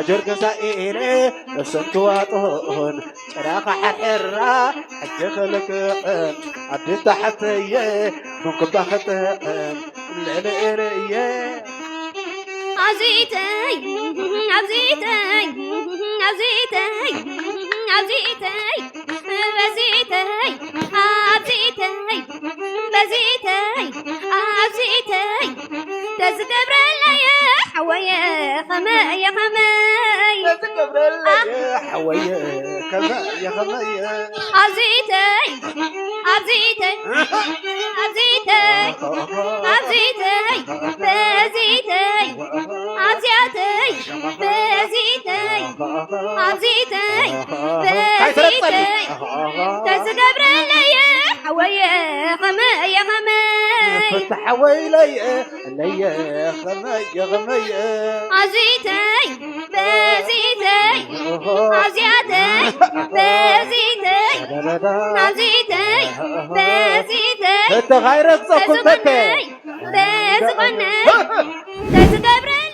ጀርገሳ ኢለ እሰንትዋጦን ጭራኻ ሕርሕራ ሕጂ ክልክዕን ኣዴታ ሓፍተየ ቡንክባ ክጥዕም ልዕሊ እየ። ኣዚተይ ኣዚተይ ኣዚተይ ኣዚተይ በዚተይ ኣዚተይ በዚተይ ኣዚተይ ተዝገብረለየ ሓወየ ኸመየ ኸመይ ተዝገብረለየ ሓወየ ከመየ ኸመየ ኣዚተይ ኣዚተይ ኣዚተይ ኣዚተይ በዚተይ ኣዚያተይ በዚተይ ኣዚተይ በዚተይ ተዝገብረለየ ሓወየ ኸመየ ኸመይ ፍትሓወይ ለየ ለየ ኸመየ ኸመየ ኣዚተይ በዚተይ ኣዚያተይ በዚተይ ኣዚተይ በዚተይ ተተኻይረግፀኩም ተተ ተዝኾነይ ተዝኾነይ ተዝገብረለይ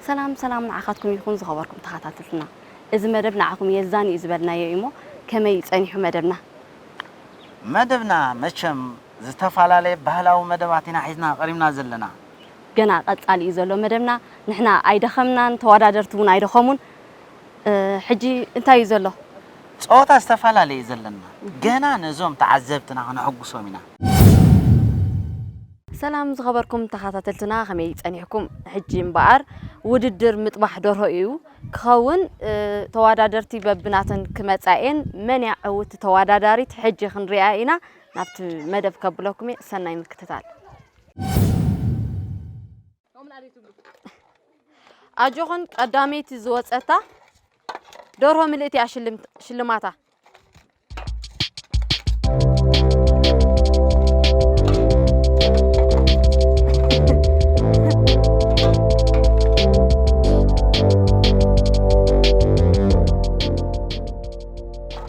ሰላም ሰላም ንዓኻትኩም ይኹን ዝኸበርኩም ተኸታተልትና። እዚ መደብ ንዓኹም የዛኒ እዩ ዝበልናዮ እዩ እሞ ከመይ ጸኒሑ መደብና? መደብና መቸም ዝተፈላለየ ባህላዊ መደባት ኢና ሒዝና ቀሪብና ዘለና። ገና ቀጻሊ እዩ ዘሎ መደብና። ንሕና ኣይደኸምናን፣ ተወዳደርቲ እውን ኣይደኸሙን። እ፣ ሕጂ እንታይ እዩ ዘሎ? ጸወታ ዝተፈላለየ እዩ ዘለና። ገና ነዞም ተዓዘብትና ከነሐጉሶም ኢና። ሰላም ዝኸበርኩም ተኸታተልትና፣ ከመይ ጸኒሕኩም? ሕጂ እምበኣር ውድድር ምጥባሕ ደርሆ እዩ ክኸውን። እ፣ ተወዳደርቲ በብናተን ክመጻ እየን። መን እያ ዕውቲ ተወዳዳሪት? ሕጂ ክንሪኣ ኢና። ናብቲ መደብ ከብለኩም እየ። ሰናይ ምክትታል። ኣጆኽን ቀዳመይቲ ዝወጸታ ደርሆ ምልእቲ እያ ሽልምት-፣ ሽልማታ።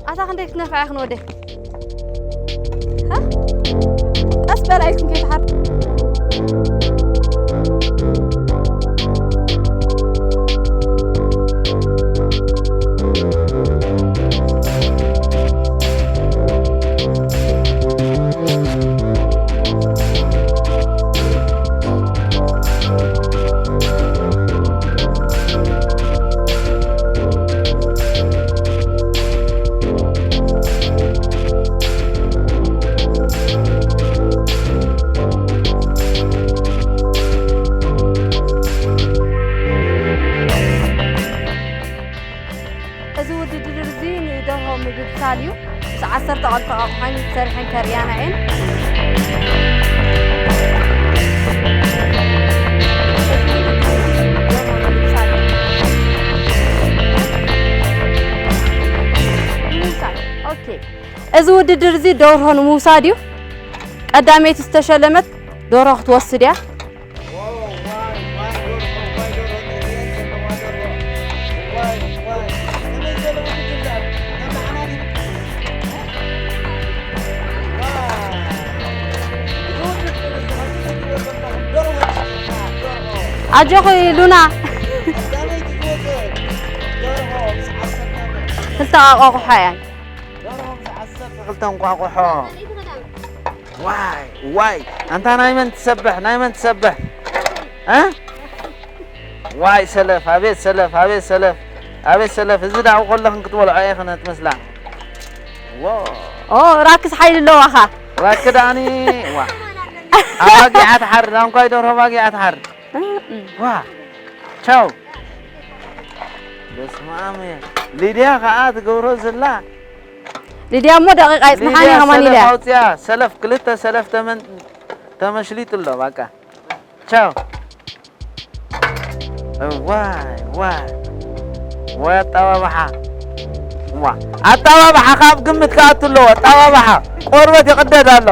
ኣታ ክንደይ ክትነፍዓ ኢኽን ወደይ? ሃ? ቀስ በል ኣይኩን ከይትሓር። እዚ ውድድር እዚ ንደርሆ ምብሳል እዩ። ምስ ዓሰርተ ቆልዑ ኣቕሓን ሰሪሐን ከርእያና እየን። እዚ ውድድር እዚ ደርሆ ንምብሳል እዩ። ንምብሳል። ኦኬ። እዚ ውድድር እዚ ደርሆ ንምውሳድ እዩ። ቀዳመይቲ ዝተሸለመት ደርሆ ክትወስድ እያ። ኣጆኺ ሉና። ክልተ ኣቋቑሖ እየን። ደርሆ ምስ ዓሰርተ ክልተ እንቋቑሖ። ዋይ፣ ዋይ፣ ኣንታ ናይ መን ትሰብሕ፣ ናይ መን ትሰብሕ? እ? ዋይ ሰለፍ፣ ኣቤት ሰለፍ፣ ኣቤት ሰለፍ፣ ኣቤት ሰለፍ። እዚ ዳኡ ከለኽን ክትበልዖ እየ ክነት መስላ። ዎ። ኦ፣ ራክስ ሓይሊ ኣለዋኻ። ራክ ዳኒ፣ ዋ። ኣባጊዓ ትሓርድ፣ ኣንኳይ ደርሆ ኣባጊዓ ትሓርድ። እ፣ እ። ዋ። ቻው። በስመ ኣብ እየ። ሊድያ ከኣ ትገብሮ ዘላ። ሊድያ እሞ ደቂቃ ይጽንሓኒ ሊድያ ከማን ሰለፍ ኢለ። ኣውፅያ፣ ሰለፍ ክልተ ሰለፍ ተመን-፣ ተመሽሊጡ ኣሎ፣ በቃ። ቻው። እዋይ፣ ዋይ። ወይ ኣጣባብሓ። ዋ። ኣጣባብሓ ካብ ግምት ክኣቱ ኣለዎ፣ ኣጣባብሓ። ቆርበት ይቕደድ ኣሎ።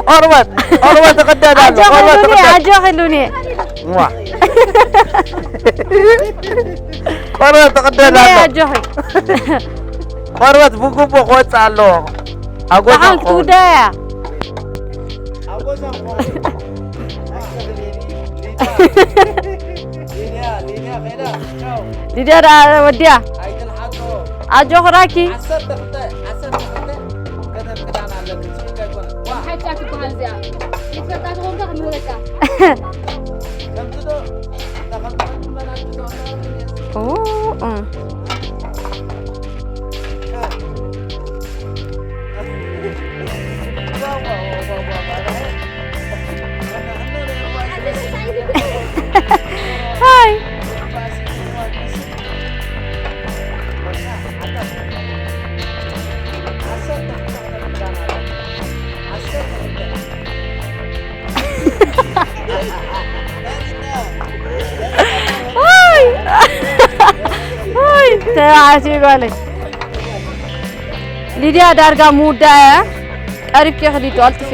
ቆርበት፣ ቆርበት ይቕደድ ኣሎ። ኣጆኺ ቆርበት ሉኒ፣ ይቕደድ። ኣጆኺ ሉኒ። ዋ። ቆርበት ይቕደድ ሉኒ ኣሎ። ኣጆኺ። ቆርበት ብግቡእ ክወጽእ ኣለዎ። ኣጎዛ ደሓን ክኸውን። ክትውዳእ እያ። ኣጎዛ ክኸውን። ሊድያ፣ ሊድያ፣ ሊድያ፣ ከይዳ፣ ቻው። ሊድያ ደኣ ወዲያ። ኣይትልሓጾ። ኣጆኺ ራኪ። ዓሰርተ ክልተ፣ ዓሰርተ ክልተ ከተፍቅዳና ኣለኪ። ጽቡቅ ኣይኮነን። ዋ። ሓጫ ትበሃል እዚኣ። ይትፈልጣ ትኾንካ ክምህረካ። ከምዚ ዶ፣ እንዳ ከምዚ ከምዚ መናችሁ ዶ፣ ኦ፣ እ። ሃይ። ኦይ! ኦይ! ተባዕትዮ ጓለይ። ሊድያ ዳርጋ ምውዳእ እያ። ቀሪብኪ ክዲ ቀልጥፊ።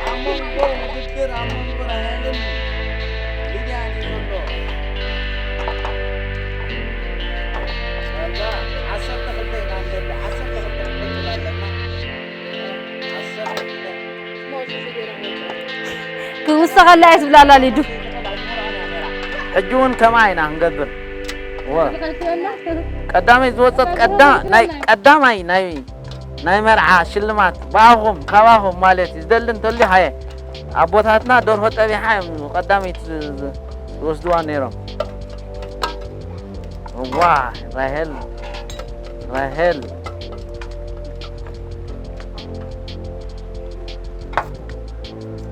ኣብ መንጎ ውድድር፣ ኣብ መንጎ ራሄልን ሊድያን እዩ ዘሎ። ዋላ ዓሰርተ ክልተ ኢና ንደሊ፣ ዓሰርተ ክልተ ክንቅጽል ኣለና። ዓሰርተ ክልተ። ክውሰኸላ እየ ትብላላ ሊዱ። ሕጂ እውን ከምኣ ኢና ክንገብር። ወ-፣ ቀዳመይ ዝወጸት ቀዳ-፣ ናይ ቀዳማይ ናይ ናይ መርዓ ሽልማት ብኣኹም፣ ካባኹም ማለት እዩ። ዝደሊ እንተልዩ ሃየ። ኣቦታትና ደርሆ ጠቢሓ እዮም ቀዳመይቲ ዝ-፣ ዝ-፣ ዝወስድዋ ነይሮም። እዋ፣ ራሄል፣ ራሄል።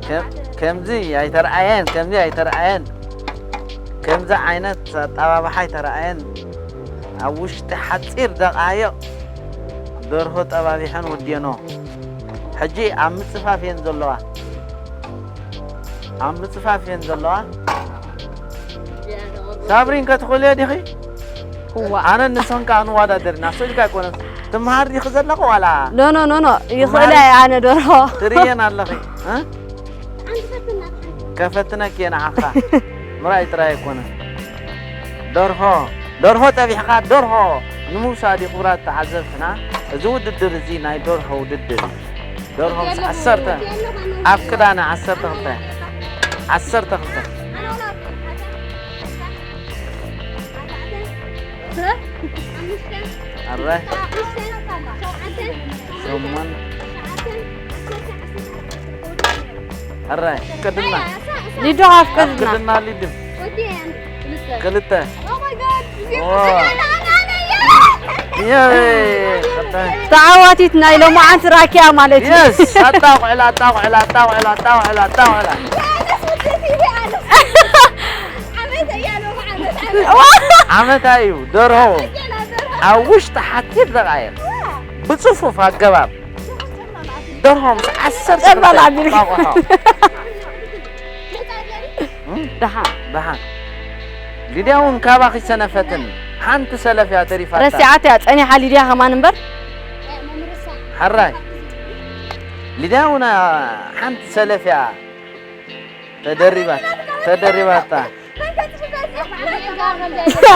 ከም-፣ ከምዚ ኣይተረኣየን፣ ከምዚ ኣይተረኣየን። ከምዚ ዓይነት ኣጠባብሓ ኣይተረኣየን። ኣብ ውሽጢ ሓጺር ደቓይቕ ደርሆ ጠባቢሐን ወዲየንኦ። ሕጂ ኣብ ምጽፋፍ እየን ዘለዋ። ኣብ ምጽፋፍ እየን ዘለዋ። ሳብሪን ከ ትኽእልዮ ዲኺ? እዋ። ኣነ ንሶን ከኣ ንወዳደር ኢና። ስእልካ ኣይኮነን። ትምሃር ዲኺ ዘለኺ ዋላ? ኖ፣ ኖ፣ ኖ፣ ኖ። ይኽእል ትምሃሪ? ኣየ ኣነ ደርሆ። ትርእየን ኣለኺ፣ እ? ከፈትነኪ እየ ንዓኻ። ምርኣይ ጥራይ ኣይኮነን። ደርሆ፣ ደርሆ ጠቢሕኻ ደርሆ ንምውሳድ እዩ ክቡራት ተዓዘብትና። እዚ ውድድር እዚ ናይ ደርሆ ውድድር እዩ። ደርሆ ምስ ዓሰርተ ኣብ ክዳና ዓሰርተ ክልተ፣ ዓሰርተ ክልተ። ኣረ። ሸሞን-፣ ኣረ፣ ቅድና። ሊዱ ኣፍቅድና። ኣፍቅድና ሊዱ። ክልተ። ኦ። የይ፣ ተዓዋቲት ናይ ሎማዓንቲ ራኪያ ማለት እዩ። የስ፣ ኣጣቑዕላ፣ ኣጣቑዕላ፣ ኣጣቑዕላ፣ ኣጣቑዕላ፣ ኣጣቑዕላ። ዓመታ እዩ ደርሆ ኣብ ውሽጢ ሓፂር ደቓይቕ ብፅፉፍ ኣገባብ ደርሆ ምስ ዓሰርተ ጨበላ ኣቢልካ። እንቋቑሖ። እም? ደሓን። ደሓን። ሊድያ እውን ካባኺ ሰነፈትን። ሓንቲ ሰለፍ እያ ተሪፋታ። ረሲዓት እያ ጸኒሓ ሊድያ ከማን እምበር። ሓራይ ሊድያ እውን ሓንቲ ሰለፍ እያ ተደሪባት ተደሪባታ።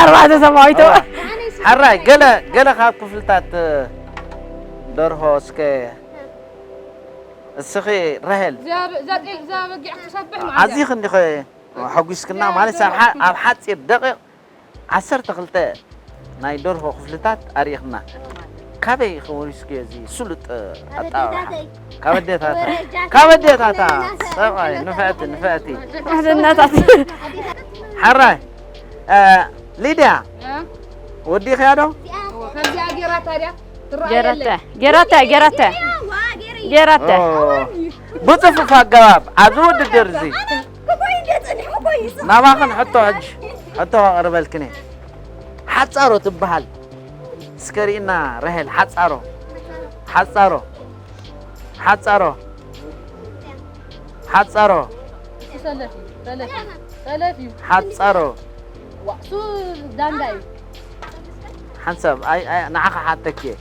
ኣርባዕተ ሰማዊቶ ሓራይ ገለ ገለ ካብ ክፍልታት ደርሆ እስከ እስኺ ራሄል እዛ በጊዕ ክትሰብሕ ኣዚኺ እንዲኸ ሓጒስክና ማለት ኣብ ሓ- ኣብ ሓፂር ደቂቕ ዓሰርተ ክልተ ናይ ደርሆ ክፍልታት ኣሪእኽና። ካበይ ኢኺ ወሪስክዮ እዚ ስሉጥ ኣጣባብሓ? ካብ ኣዴታታ ካብ ኣዴታታ ሰብኣይ ንፍዕቲ ንፍዕቲ ኣደናታት ሓራይ እ፣ ሊድያ ወዲኽያ ዶ? ከምዚኣ ጌራ ታዲያ ትረኣየለይ ጌራተ ጌራተ ጌራተ ጌራተ ኦ፣ ብጽፉፍ ኣገባብ ኣብዚ ውድድር እዚ ናባኽን ሕቶ ሕጂ ሕቶ ከቕርበልክን እየ። ሓጻሮ ትበሃል እስከ ርኢና ራሄል ሓጻሮ ሓጻሮ ሓጻሮ ሓጻሮ ሰለፍ እዩ ሰለፍ እዩ ሰለፍ እዩ ሓጻሮ ዋእሱ ዳንጋ እዩ ሓንሳብ ኣይ ኣይ ንዓኻ ሓተኪ እየ።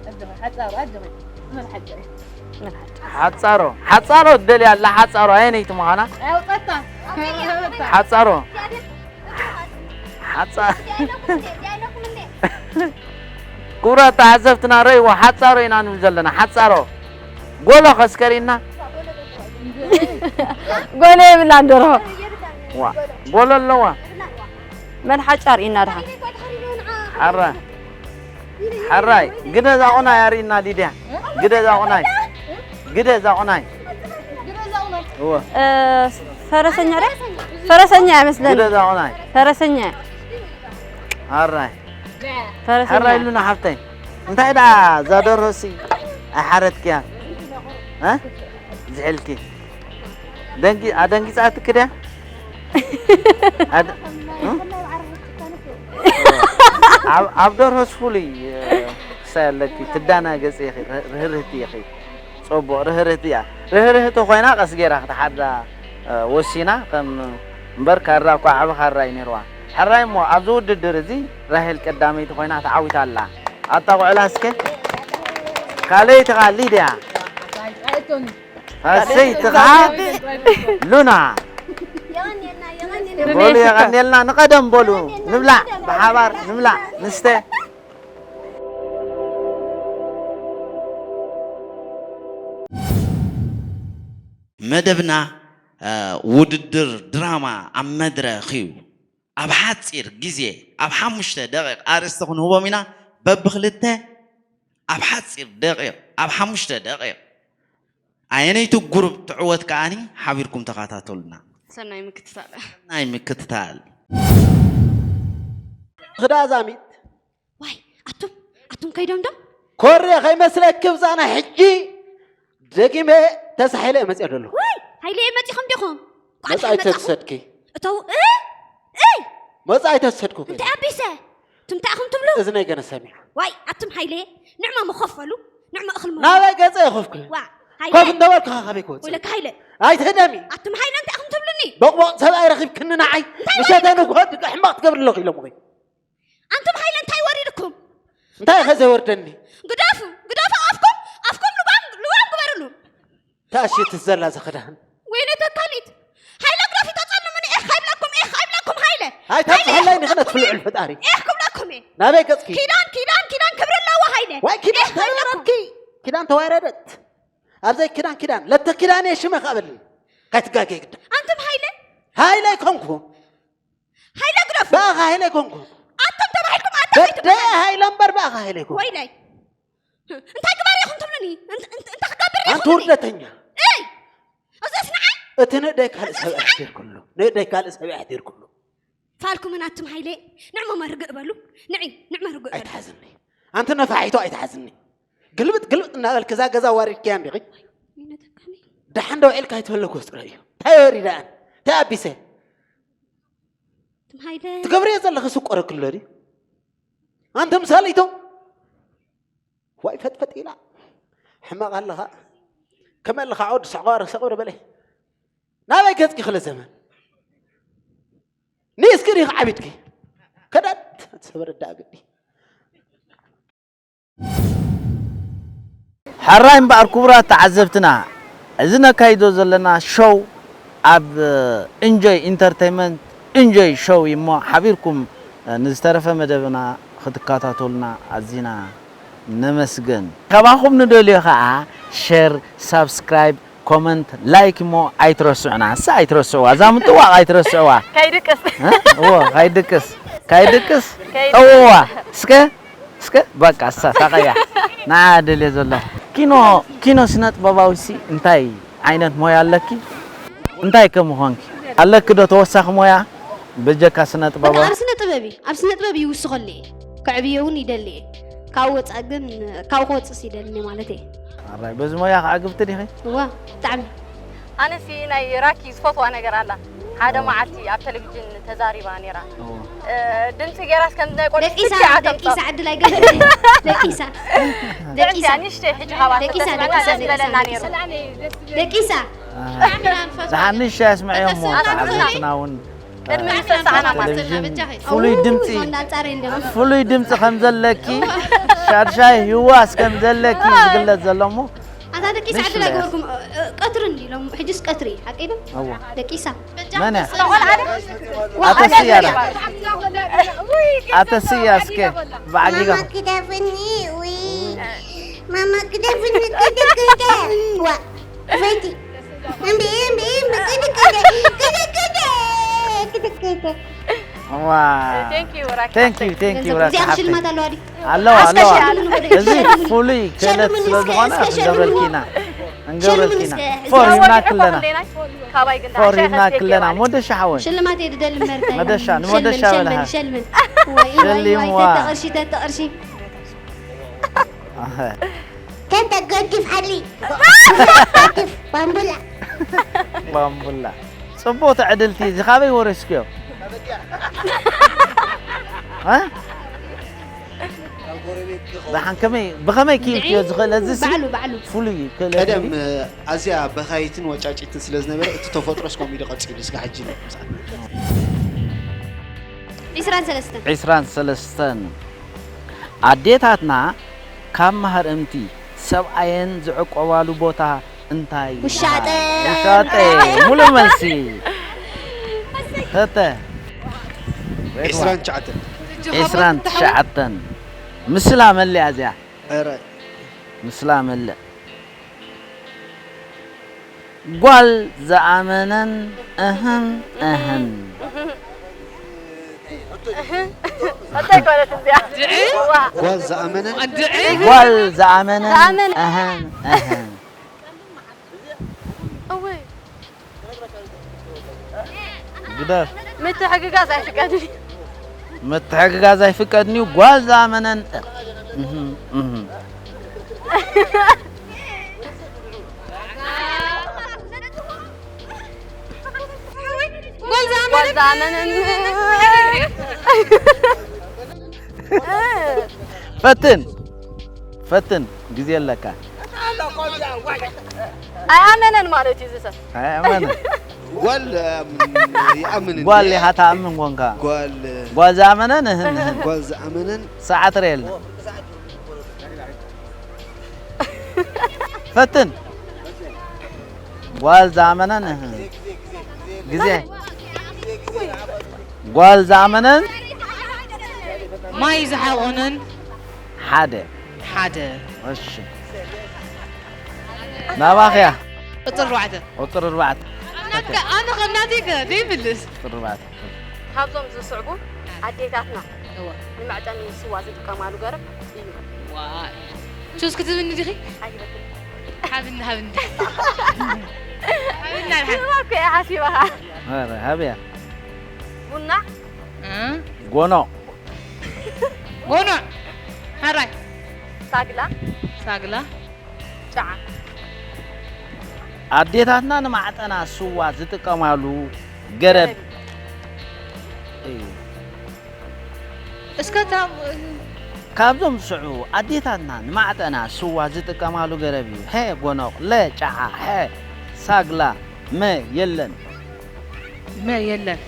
ኣጆኺ ሓጻሩ ኣጆኺ ምን ሓጫ እዩ ሓጻሮ ሓጻሮ ትደልያ ኣላ ሓጻሮ ኣየነይቲ ምዃና ኣውጠታ ሓጻሮ ሓጻ ክቡራት ተዓዘብትና ረይዎ ሓጻሮ ኢና ንብል ዘለና ሓጻሮ ጎሎ ከስከሪና ጎሎ የብላን ደርሆ ዋ ጎሎ ኣለዋ መን ሓጫር ኢና ድሓን ሓራ ሓራይ ግደ እዛ ቁናይ ኣርእና ሊድያ ግደ እዛ ቁናይ ግደ እዛ ቁናይ እወ እ፣ ፈረሰኛ ደ ፈረሰኛ ይመስለኒ ግደ እዛ ቁናይ ፈረሰኛ ሓራይ ፈረሰኛ ሓራይ ሉና ሓብተይ እንታይ ደኣ እዛ ደርሆ ሲ ኣይሓረድክያ እ ዝሕልኪ ደንጊ ኣደንጊጻትክ ድያ ኣደ- እ? ኣብ- ኣብ ደርሆስ ፍሉይ ክሳይ ኣለኪ ትዳናገጺ ኢኺ ርህርህቲ ኢኺ ጽቡቕ ርህርህቲ እያ ርህርህቲ ኮይና ቀስ ገይራ ክትሓዳ ወሲና ከም እምበር ካራ እኳ ዓቢ ካራ እዩ ነይርዋ ሕራይ እሞ ኣብዚ ውድድር እዚ ራሄል ቀዳመይቲ ኮይና ተዓዊታ ኣላ ኣጣቑዕላ እስከ ካልኣይቲ ኸኣ ሊድያ ኣሰይቲ ኸዓ ሉና በሉ የቐንየልና ንቐደም በሉ ንብላዕ ብሓባር ንብላዕ ንስተ መደብና ውድድር ድራማ ኣብ መድረኽ እዩ። ኣብ ሓፂር ግዜ ኣብ ሓሙሽተ ደቂቕ ኣርእስቲ ክንህቦም ኢና። በብክልተ ኣብ ሓፂር ደቂቕ ኣብ ሓሙሽተ ደቂቕ ኣየነይቲ ጉሩብ ትዕወት ከዓኒ ሓቢርኩም ተኸታተሉና። ሰናይ ምክትታል ናይ ምክትታል ክዳዛሚት ዋይ ኣቱም ኣቱም ከይዶም ዶ ኮርየ ከይመስለኪ ብዛና ሕጂ ደጊመ ተሳሒለ እየ መፅኦ ዘለኹ ዋይ ሃይለየ መፂኹም ዲኹም መፃኢ ተትሰድኪ እተው እ እይ መፃኢ ተትሰድኩ እንታይ ኣቢሰ ትምታእኹም ትብሉ እዝነይ ገነ ሰሚዓ ዋይ ኣቱም ሃይለ ንዕማ መኸፈሉ ንዕማ እኽል መ ናበይ ገፀ ይኸፍኩ ዋ ኮፍ ሃይለ እንዳበልኩ ካበይ ክወፅእ ወለካ ሃይለ ኣይትህደሚ ኣቱም ሃይለ እንታይ ኢኹም ትብሉኒ ቦቕቦቕ ሰብኣይ ረኺብክኒ ንዓይ ምሸተ ንግሆ ድቂ ሕማቕ ትገብሪ ኣለኹ ኢሎም ኸ ኣንቱም ሃይለ እንታይ ወሪድኩም እንታይ ኢኸ ዘይወርደኒ ግደፉ ግደፉ ኣፍኩም ኣፍኩም ልባም ልባም ግበርሉ ተኣሽት ዘላ ዝኽዳን ወይነ ተካሊት ሃይለ ግደፊ ተጸልሙኒ ኤህ ኣይብለኩም ኤህ ኣይብለኩም ሃይለ ኣይታብፅሐለይ ንኽነት ፍልዑል ፈጣሪ ኤህ ክብለኩም እየ ናበይ ገፅኪ ኪዳን ኪዳን ኪዳን ክብሪ ኣለዎ ሃይለ ወይ ኪዳን ኤህ ኣይብለኩም ተወረድኪ ኪዳን ተዋረደት ኣብዘይ ኪዳን ኪዳን ለተ ኪዳን እየ ሽመ ካበልኒ ካይትጋገ ግዳ ኣንቱም ሃይለ ሃይለ ኣይኮንኩ ሃይለ ግደፉ ብኣኻ ሃይለ ኣይኮንኩ ኣቶም ተባሂልኩም ኣታ በደ ሃይለ እምበር ብኣኻ ሃይለ ኣይኮንኩ ወይለይ እንታይ ግበር ኢኹም ትብሉኒ እንት- እንት- እንታይ ክገብር ኣንቲ ኢኹም ውርደተኛ እይ እዚስ ንዓይ እቲ ንእደይ ካልእ ሰብ ኣሕዲርኩሉ ንእደይ ካልእ ሰብ ኣሕዲርኩሉ ፋልኩምን ኣቱም ሃይለ ንዕሞ መርግእ በሉ ንዒ ንዕሞ ርግእ በሉ ኣይትሓዝኒ ኣንቲ ነፋሒቶ ኣይትሓዝኒ ግልብጥ ግልብጥ እናበልክ እዛ ገዛ ዋሪድክያ እንዲኺ ይነተካኒ ደሓን ደው ዒልካ ኣይትበለኩ ስጥረ እዩ እንታይ ወሪዳኣን እንታይ ኣቢሰ ኣቱም ሃይለ ትገብርዮ ዘለኺ ስቆረ ክሎ ድዩ ኣንቲ ምሳሊቶ ዋይ ፈጥፈጥ ኢላ ሕማቕ ኣለኻ ከመ ኣለኻ ዓወድ ሰዕቋ ርሰቕ በለ ናበይ ገጽኪ ክለ ዘመን ንስኪ ዲኺ ዓቢድኪ ከዳት ሰበረዳ ግዲ። ሕራይ እምበኣር ክቡራት ተዓዘብትና፣ እዚ ነካይዶ ዘለና ሾው ኣብ ኢንጆይ ኢንተርተይንመንት ኢንጆይ ሾው እዩ እሞ፣ ሓቢርኩም ንዝተረፈ መደብና ክትከታተሉና ኣዚና ነመስግን። ካባኹም ንደልዮ ኸዓ ሸር፣ ሳብስክራይብ፣ ኮመንት፣ ላይክ እሞ ኣይትረስዑና። እሳ ኣይትረስዕዋ፣ እዛ ምጥዋቕ ኣይትረስዕዋ። ካይድቅስ። እ? እዎ፣ ካይድቅስ። ካይድቅስ። ካይድቅስ። ጠውዋ። እስከ፣ እስከ፣ በቃ፣ እሳ፣ ሳቐያ። ንዓ ደልየ ዘለኹ። ኪኖ፣ ኪኖ ስነ ጥበባዊ ሲ እንታይ ዓይነት ሞያ ኣለኪ? እንታይ ከም ኾንኪ? ኣለኪ ዶ ተወሳኺ ሞያ? በጀካ ስነ በቃ ጥበባዊ? ኣብ ስነ ጥበብ እዩ። ኣብ ስነ ጥበብ ይውስኸሉ እየ። ከዕብዮ እውን ይደሊ እየ። ካብኡ ወፃእ ግን፣ ካብኡ ክወፅእስ ይደሊ ማለት እየ። ኣራይ፣ በዚ ሞያ ከዓግብቲ ዲኺ? እዋ፣ ብጣዕሚ። ኣነሲ ናይ ራኪ ዝፈትዋ ነገር ኣላ። ሓደ መዓልቲ ኣብ ቴሌቪዥን ተዛሪባ ነይራ። እዎ። እ፣ ድምፂ ገይራስ ከምዚ ናይ ቆልዑ ደቂሳ፣ ፍትያ ደቂሳ፣ ተምፅኦ። ዕድል ኣይገበረትን። ደቂሳ። ደቂሳ። ንእሽተይ ሕጂ ካባን ደቂሳ፣ ተተስማዕና ደቂሳ፣ ደስ ደቂሳ፣ በለና ነይሩ። ደቂሳ። ደቂሳ። ኣሃ። ዝሓንሽ ኣስምዕዮ እሞ፣ ኣታ ተዓዘብትና እውን፣ ቅድሚ እ፣ ንሰሳዕና ማለት ቴሌቪዥን በጃኺ። ፍሉይ ድምፂ፣ ኣው፣ እንዳንጻረይ እንዲኦም። ፍሉይ ድምፂ ከም ዘለኪ፣ ሻድሻይ ህዋስ ከም ዘለኪ ዝግለጽ ዘሎ እሞ፣ ኣታ ደቂሳ ንሽ ዕድል ኣይገበርኩም፣ እ፣ እ፣ ቀትሪ እንዲ ኢሎም፣ ሕጅስ ቀትሪ፣ ሓቂ ዶ? እዎ። ደቂሳ። መን እያ? ቆልዓ ዶ? ኣተ ስያ ዶ? ኣተ ስያ እስከ፣ ብዓጊጋ። ማማ ክደፍኒ፣ ውይ። ማማ ክደፍኒ፣ ክደ፣ ክደ። ዋ፣ ፈይቲ። እምቢ፣ እምቢ፣ እምቢ፣ ክደ፣ ክደ፣ ክደ፣ ክደ። ዋ። Thank you፣ ራኪ Thank you፣ ሓፍተይ። Thank you፣ ገንዘብ ራኪ እዚኣ ሓፍተይ። ሽልማት ኣለዋ ድዩ? ኣለዋ፣ ኣስከ ኣለዋ። ሸልምኒ ወደ እዚ ሸልምኒ። ፍሉይ ክእለት ሸልምኒ ስለ እስከ፣ ዝኾነ እስከ ሸልምኒ። ክንገብረልኪ ኢና። እንገብረልኪ ኢና። ሸልምኒ እስከ። ፎር ሂብና ክለና። ካባይ ግን ፎር ሂብና ክለና። ሞደሻ ሓወይ። ሽልማት እየ ዝደሊ እምበር እንታይ? መደሻ፣ ንመደሻ ሸልምን፣ በልሃ። ሸልምን፣ ሸልምን። ዋይ፣ ዋይ፣ ዋይ፣ ሸሊምዋ። ተተ ቅርሺ፣ ተተ ቅርሺ። ኣሀ። ተተ ገዲፍ ሓሊ። ገዲፍ ባምቡላ። ባምቡላ። ጽቡቕ ትዕድልቲ፣ እዚ ካበይ ወሪስክዮ? እ? ደሓን ከመይ፣ ብኸመይ ክኢልክዮ ዝኽእል? እዚ ሲ ባዕሉ፣ ባዕሉ። ፍሉይ ክእለት ቀደም፣ እንዲ? ኣዝያ በኻይትን ወጫጭትን ስለ ዝነበረ፣ እቲ ተፈጥሮስ ከምኡ ኢሉ ቀጺሉ፣ እስከ ሕጂ ንስኣል። ዒስራን ሰለስተን። ዒስራን ሰለስተን። ኣዴታትና ካብ ማህረምቲ ሰብኣየን ዝዕቆባሉ ቦታ እንታይ ይበሃል? ውሻጠ። ውሻጠ። ሙሉእ መልሲ። ሰተ። ዒስራን ትሽዓተን። ዒስራን ትሽዓተን። ምስላ መለያ እዚኣ። ኧረ። ምስላ መለእ። ጓል ዝኣመነን እህን እህን። እንታይ ኮነት እዚኣ? ድዒ? ዋ። ጓል ዝኣመነን? ድዒ? ጓል ዝኣመነን ዝኣመነ። እህን እህን። እወይ። ግደፍ። ምትሕግጋዝ ኣይፍቀድን። ምትሕግጋዝ ኣይፍቀድን እዩ። ጓል ዝኣመነን እህ፣ እህ። ጓል ዝኣመነን። ጓል ዝኣመነን። ፈትን። ፈትን። ግዜ ኣለካ። ኣይኣመነን ማለት እዩ እዚ ሰብ። ኣይኣመነን። ጓል፣ እም፣ ይኣምን እንዴ? ጓል ኢኻ ትኣምን ኮንካ። ጓል፣ ጓል ዝኣመነን እህን እህን። ጓል ዝኣመነን። ሰዓት ርኤልና። ፈትን። ጓል ዝኣመነን እህን። ግዜ። ጓል ዝኣመነን። ማይ ዝሓቖነን። ሓደ። ሓደ። እሺ። ናባኽያ። ቁፅሪ ኣርባዕተ። ቁፅሪ ኣርባዕተ። ናትካ፣ ኣነ ከም ናተይ ከ ዘይምልስ። ቁፅሪ ኣርባዕተ። ካብዞም ዝስዕቡ ኣዴታትና እወ። ንመዕጠኒ ስዋ ዝጥቀማሉ ገረብ እዩ። ዋይ። ቹስ ክትብኒ ዲኺ? ኣይበትን። ሃብኒ፣ ሃብኒ። ሃብኒ፣ ሃብኒ። ስዋ እኮ እየ ሓሲበኻ። ኧረ፣ ሃብያ። ቡና። እ? ጎኖ። ጎኖ። ሃራይ። ሳግላ። ሳግላ። ጨዓ። ኣዴታትና ንማዕጠና ስዋ ዝጥቀማሉ ገረብ እዩ። እስከ እታ ካብዞም ዝስዕቡ ኣዴታትና ንማዕጠና ስዋ ዝጥቀማሉ ገረብ እዩ። ሀ ጎኖቕ፣ ለ ጨዓ፣ ሐ ሳግላ፣ መ የለን። መ የለን።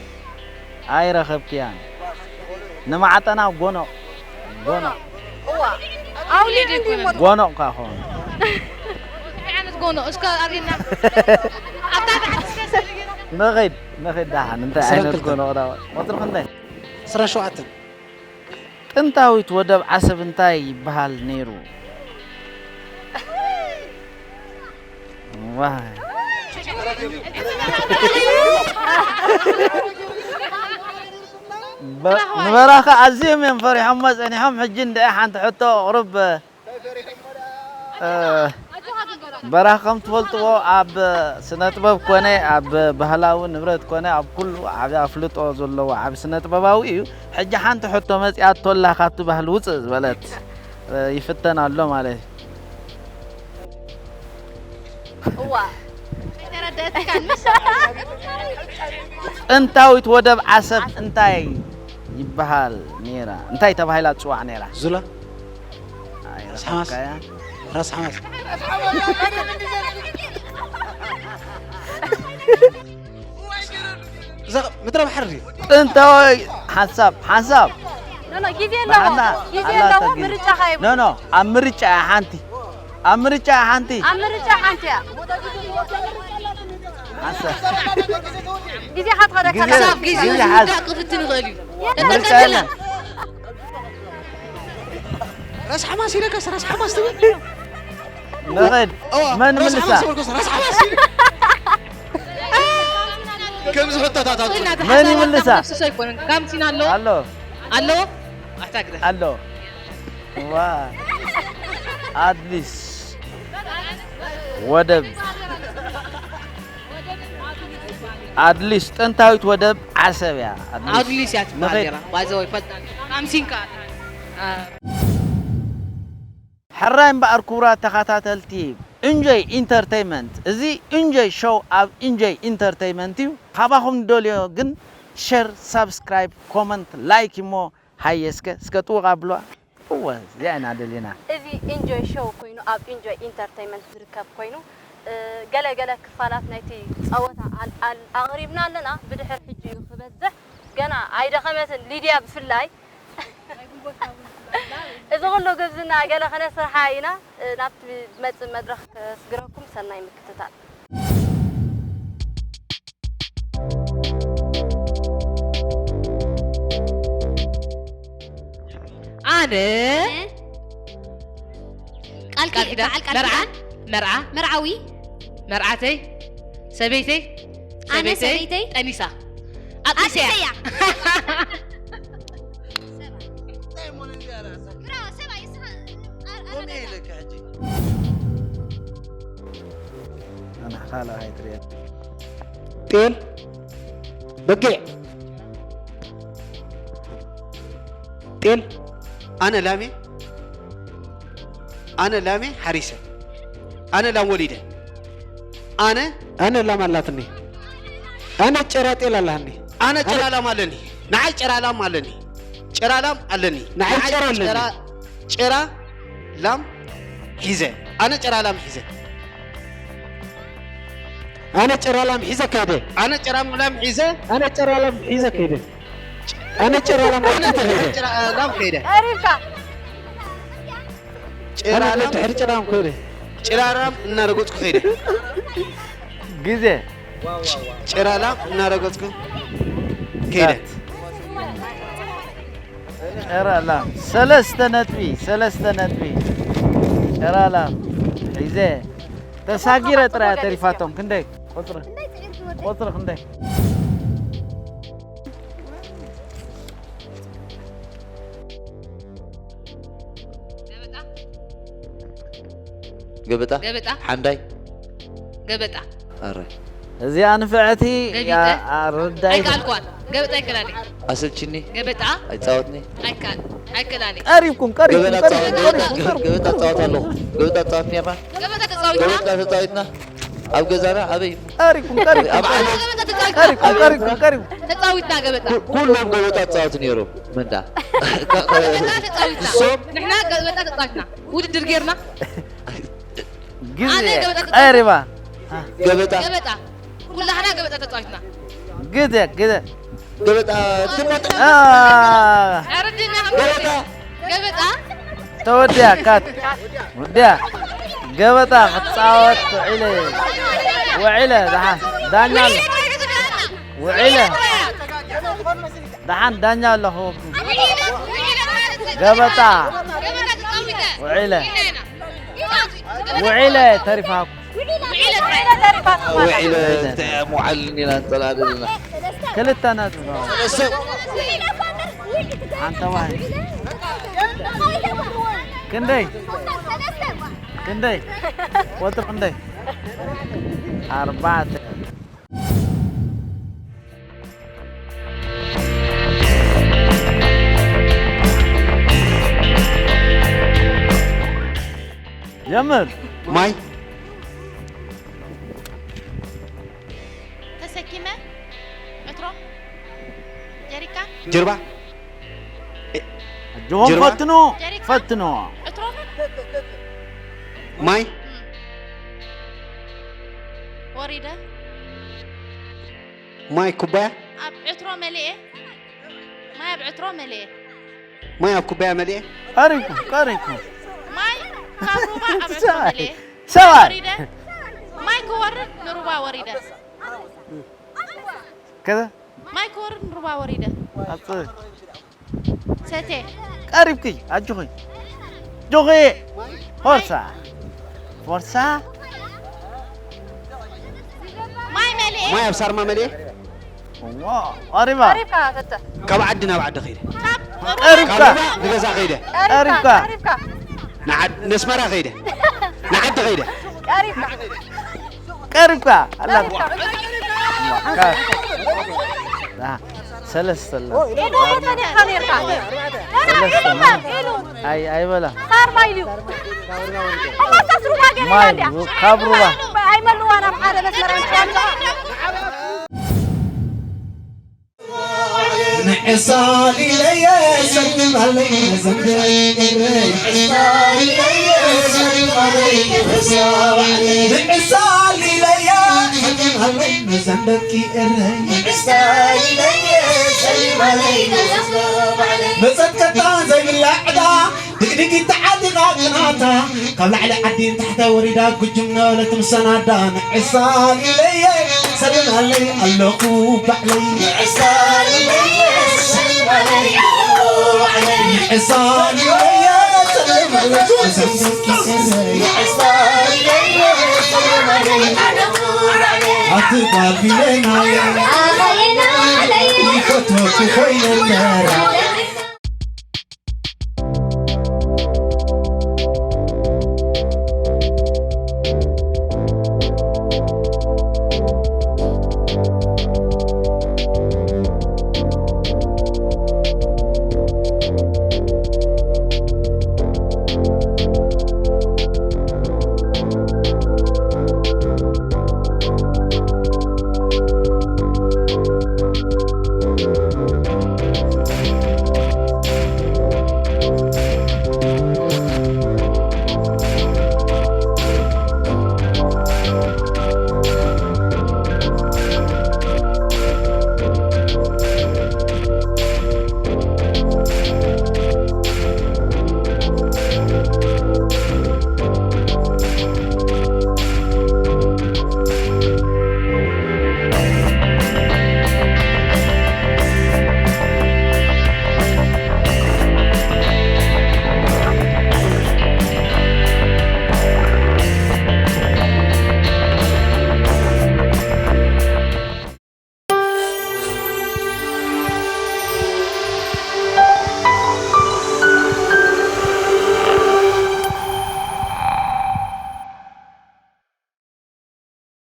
ኣይረኸብክያን። ንማዕጠና ጎኖቕ፣ ጎኖቕ፣ እዋ ኣውሊድ ይኮነ ጎኖቕ ካ ኾን። እንታይ ዓይነት ጎኖ እስከ ኣርእና። ኣብታ ታሕቲ እስከ ሰሪግና። ንኺድ፣ ንኺድ ደሓን እንታይ ዓይነት ጎኖቕ ዳ። ቁጽሪ ክንደይ? ዕስራን ሸውዓተን። ጥንታዊት ወደብ ዓሰብ እንታይ ይበሃል ነይሩ? ዋይ። በ- ንበራኸ ኣዝዮም እዮም ፈሪሖሞ ጸኒሖም። ሕጂ እንድዒ ሓንቲ ሕቶ ኣቕርብ። እ፣ በራኸ ከም ትፈልጥዎ ኣብ ስነ ጥበብ ኮነ ኣብ ባህላዊ ንብረት ኮነ ኣብ ኩሉ ዓቢ ኣፍልጦ ዘለዎ ዓቢ ስነ ጥበባዊ እዩ። ሕጂ ሓንቲ ሕቶ መጺኣቶላ ካብቲ ባህሊ ውጽእ ዝበለት፣ እ፣ ይፍተን ኣሎ ማለት እዩ። እዋ ኣይተረደእትካን። ጥንታዊት ወደብ ዓሰብ እንታይ ይበሃል ነይራ? እንታይ ተባሂላ ትጽዋዕ ነይራ? ዙላ ኣይ፣ ራስ ሓማስ። ረሳዕካያ። ራስ ሓማስ። እዛ ምድረ ባሕሪ ድዩ? ጥንታዊ ሓንሳብ ሓንሳብ ኖ ኖ፣ ግዜ ኣለዎ ብሓና ግዜ ኣላታ ኣለዎ። ግዜ። ምርጫ ካይብ ኖ ኖ፣ ኣብ ምርጫ እያ ሓንቲ፣ ኣብ ምርጫ እያ ሓንቲ። ኣብ ምርጫ ሓንቲ እያ። ሓንሳብ ግዜ ሓትኸደካ ግዜ ክሳብ ግዜ ግዜ ሓዝ። ዝውዳእ ክፍትን ይኽእል እዩ። ምርጫ የለን። ራስ ሓማስ ኢለካስ ራስ ሓማስ ትብል? ንኽድ እዋ፣ መን ራስ ምልሳ? ሓማስ በልኩስ ራስ ሓማስ ኢለ። ከምዚ ሕቶታት ኣውፅኡ። መን ይምልሳ? ነፍሱ ኣይኮነን። ጋምቲና ኣሎ ኣሎ ኣሎ ኣሕታ ግደ ኣሎ። ዋ ኣድሊስ ወደብ ኣድሊስ ጥንታዊት ወደብ ዓሰብ እያ። ኣድሊስ ኣድሊስ እያ ትበሃል ንኸይድ- ነራ። ባይዘወይ ፈልጣ ኣምሲንካ ሕራይ እምበኣር ክቡራት ተኸታተልቲ እንጆይ ኢንተርተይመንት፣ እዚ እንጆይ ሾው ኣብ እንጆይ ኢንተርተይመንት እዩ። ካባኹም ንደልዮ ግን ሸር፣ ሳብስክራይብ፣ ኮመንት፣ ላይክ እሞ ሃየ እስከ እስከ ጥውቕ ኣብልዋ። እወ እዚኣ ኢና ደሊና። እዚ ኢንጆይ ሾው ኮይኑ ኣብ ኢንጆይ ኢንተርተይመንት ዝርከብ ኮይኑ እ፣ ገለ ገለ ክፋላት ናይቲ ጸወታ ኣል- ኣል- ኣቕሪብና ኣለና። ብድሕር ሕጂ እዩ ክበዝሕ ገና ኣይደኸመትን ሊድያ ብፍላይ እዚ ኩሉ ግብዝና ገለ ከነስርሓ ኢና። እ፣ ናብቲ ዝመጽእ መድረኽ ከስግረኩም ሰናይ ምክትታል። ኣነ ቃል ቃል ኪዳን ኪዳን በዓል ቃል መርዓ ኪዳን መርዓ መርዓዊ መርዓተይ ሰበይተይ ኣነ ሰበይተይ ሰበይተይ ጠኒሳ ኣጥኒሰያ ኣጥኒሰያ ብራቮ ሰብኣይ እስኻ ኣነ ካልእ ኣይትርእየን። ጤል በጊዕ ጤል ኣነ ላሜ ኣነ ላሜ ሓሪሰ ኣነ ላም ወሊደ ኣነ ኣነ ላም ኣላትኒ ኣነ ጭራ ጤል ኣላትኒ ኣነ ጭራ ላም ኣለኒ ንዓይ ጭራ ላም ኣለኒ ጭራ ላም ኣለኒ ንዓይ ጭራ ኣለኒ ጭራ ላም ሒዘ ኣነ ጭራ ላም ሒዘ ኣነ ጭራ ላም ሒዘ ከይደ ኣነ ጭራ ላም ሒዘ ኣነ ጭራ ላም ሒዘ ከይደ ኣነ ጭራ ላም ኣነ ሒዘ ከይደ ጭራ ላም ከይደ ቀሪብካ ጭራ ኣነ ላም ድሕሪ ጭራ ላም ከይደ ጭራ ላም እናረገጽኩ ከይደ ግዜ ጭራ ላም እናረገጽኩ ከይደ ጨራላም ሰለስተ ነጥቢ ሰለስተ ነጥቢ ጨራላም ሒዘ ተሳጊረ ጥራይ ተሪፋቶም ክንደይ ቁፅሪ ቁፅሪ ክንደይ ገበጣ ገበጣ ሓንዳይ ገበጣ ኣረ እዚኣ ንፍዕቲ ገቢጠ ኣረዳይ ኣይከኣልኳን። ገበጣ ኣይከላሊ ኣሰልችኒ ገበጣ ኣይፃወትኒ ኣይከኣል ኣይከላሊ ቀሪብኩም ቀሪብኩም ገበጣ ቀሪብኩም ፃወት ቀሪብኩም ገበጣ ፃወት ኣለኹ ገበጣ ፃወት ነርና ገበጣ ተፃዊትና ገበጣ ተፃዊትና ኣብ ገዛና ኣበይ ቀሪብኩም ቀሪብኩም ገበጣ ተፃዊትና ቀሪብኩም ቀሪብኩም ቀሪብኩም ተፃዊትና ገበጣ ኩሎም ገበጣ ፃወት ነይሮም ምንዳ ገበጣ ተፃዊትና እሶም ንሕና ገበጣ ተፃዊትና ውድድር ጌርና ግዜ ኣነ ገበጣ ተፃዊትና ቀሪባ ገበጣ ገበጣ ኩላህና ገበጣ ተፃዊትና ግዜ ግዜ ገበጣ ትመጣ። አ፣ ገበጣ። ገበጣ። ተወዲያ ካት። ወዲያ። ገበጣ ክጻወት ውዒለ። ውዒለ፣ ደሓን። ዳኛ ኣሎ። ውዒለ። ደሓን ዳኛ ኣለኹ። ገበጣ። ውዒለ። ውዒለ ተሪፋ። ውዒለ እንታይ እያ መውዓል ኢና ንጠላለ ዘለና። ክልተ ነጥቢ። ሓንቲ ዋሂ። ክንደይ? ክንደይ? ወዲ ክንደይ? ኣርባዕተ። ጀምር። ማይ። ተሰኪመ። ዕትሮ። ጀሪካ። ጀርባ። ኣጆኹም ጀርባ። ፈትኑ። ጀሪካ። ፈትኑ። ዕትሮ። ማይ። እም። ወሪደ። ማይ ኩባያ። ኣብ ዕትሮ መሊኤ። ማይ ኣብ ዕትሮ መሊኤ። ማይ ኣብ ኩባያ መሊኤ። ቀሪብኩም፣ ቀሪብኩም። ማይ ካብ ሩባ ኣብ ዕትሮ መሊኤ። ሰብኣይ። ወሪደ። ማይ ክወርድ ንሩባ ወሪደ። ከዛ? ማይ ክወርድ ንሩባ ወሪደ። ኣጽ- ሰቴ። ቀሪብኪ፣ ኣጆኺ። ኣጆኺ። ፎርሳ። ፎርሳ። ማይ መሊኤ። ማይ ኣብ ሳርማ መሊኤ። ዋ፣ ቀሪባ። ቀሪብካ፣ ሰተ። ካብ ዓዲ ናብ ዓዲ ኸይደ። ካብ ቀሪብካ። ካብ ሩባ ንገዛ ኸይደ። ቀሪብካ። ቀሪብካ። ንዓድ-፣ ነስመራ ኸይደ። ንዓዲ ኸይደ። ቀሪብካ። ቀሪብካ። ኣላ። ቀሪብካ። ዋ፣ ሰለስተ ኣላ። ኢሉ መን ኢኻ ነርካ? ሰለስተ። ኢሉ። ኣይ፣ ኣይበላ። ሳርማ ኢሉ። እሞ ሳስ ሩባ ገለ ማይ ኢላ እንድያ። ካብ ሩባ። ኣይመልዋን ኣብ ሓደ መስመር ኣይምሓሉ። ንዕሳል ኢለየ ሰልም ኣለይ መዘንደ ኤረይ። ንዕሳል ኢለየ ሰልም ኣለይ መዘንደ ኤረይ። ንዕሳል ኢለየ ሰልም ኣለይ መዘንደኪ ኤረይ። ንዕሳል ኢለየ ሰልም ኣለይ መዘንደ መጸት ቀጣን ዘይብላ ዕዳ ድግድጊት ተዓጢቓ ቅናታ ካብ ላዕሊ ዓዲ ንታሕታይ ወሪዳ ጉጅም ነበለት ምሰናዳ ንዕሳል ኢለየ ሰልም ኣለይ ኣለኹ ባዕለይ። ንዕሳል ኢለየ ሰልም ኣለይ ኣለኹ ባዕለይ። ንዕሳል ኢለየ ሰልም ኣለይ ሰልም ንዕሳል ኢለየ ሰልም ኣለይ ኣለኹ ባዕለይ። ኣቲ ጓል ቢለናየ ኣኸይና ኣለይ ይፈትወኪ ኮይነ እምበር